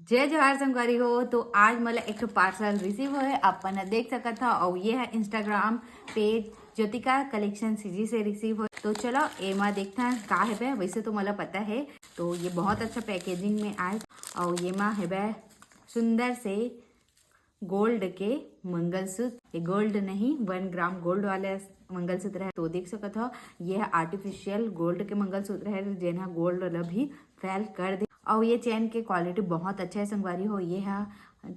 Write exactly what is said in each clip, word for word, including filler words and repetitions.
जय जोहार संगवारी हो। तो आज मोला एक ठो पार्सल रिसीव होए, अपन ह देख सकत हव, अउ ये ह Instagram पेज ज्योतिका कलेक्शन सीजी से रिसीव होए। तो चलो एमा देखथन का हेबे। वैसे तो मोला पता है, तो ये बहुत अच्छा पैकेजिंग में आए, अउ ये मा हेबे सुंदर से गोल्ड के मंगलसूत्र, ये गोल्ड नहीं, वन ग्राम गोल्ड वाले मंगलसूत्र है। तो देख सकत हो, ये आर्टिफिशियल गोल्ड के मंगलसूत्र है, जेन ह गोल्ड ल भी फेल कर दे। और ये चेन के क्वालिटी बहुत अच्छा है संगवारी हो। ये ह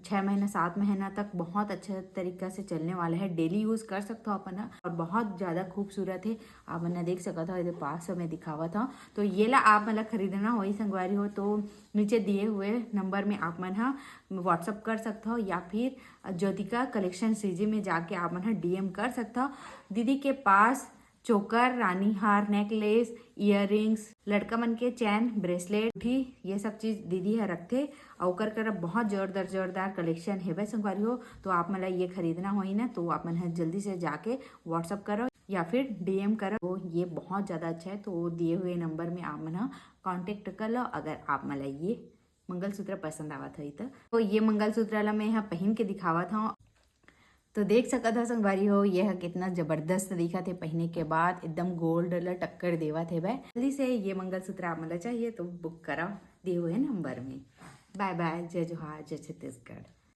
छः महीना सात महीना तक बहुत अच्छा तरीका से चलने वाला है, डेली यूज कर सकते हो अपन ह। और बहुत ज़्यादा खूबसूरत है, आप मन देख सकत हो, ये पास में दिखावत हो। तो ये ला आप मन ला खरीदना होई संगवारी हो, तो नीचे दिए हुए नंबर में आप मन ह व्हाट्सअप कर सकत हो, या फिर ज्योतिका कलेक्शन सीजी में जाके आप मन ह डीएम कर सकत हो। दीदी के पास चोकर, रानी हार, नेकलेस, इयररिंग्स, लड़का मन के चैन, ब्रेसलेट, अंगूठी, ये सब चीज दीदी ह रखथे। अउ ओकर करा बहुत जोरदार जोरदार कलेक्शन हेबे संगवारी हो। तो आप मन ला ये खरीदना होही ना, तो आप मन ह जल्दी से जाके व्हाट्सअप करो या फिर डीएम करो। तो ये बहुत ज्यादा अच्छा है, तो दिए हुए नंबर में आप मन ह कॉन्टेक्ट कर लो अगर आप मन ला ये मंगलसूत्र पसंद आवत होही त। तो ये मंगलसूत्र ला मैं ह पहिन के दिखावत हव। तो देख सकत हो संगवारी हो, ये ह कितना जबरदस्त दिखत हे पहिने के बाद, एकदम गोल्ड ला टक्कर देवत हेबे। जल्दी से ये मंगलसूत्र आप मन ला चाहिए तो बुक कराओ दिए हुए नंबर में। बाय बाय, जय जोहार, जय छत्तीसगढ़।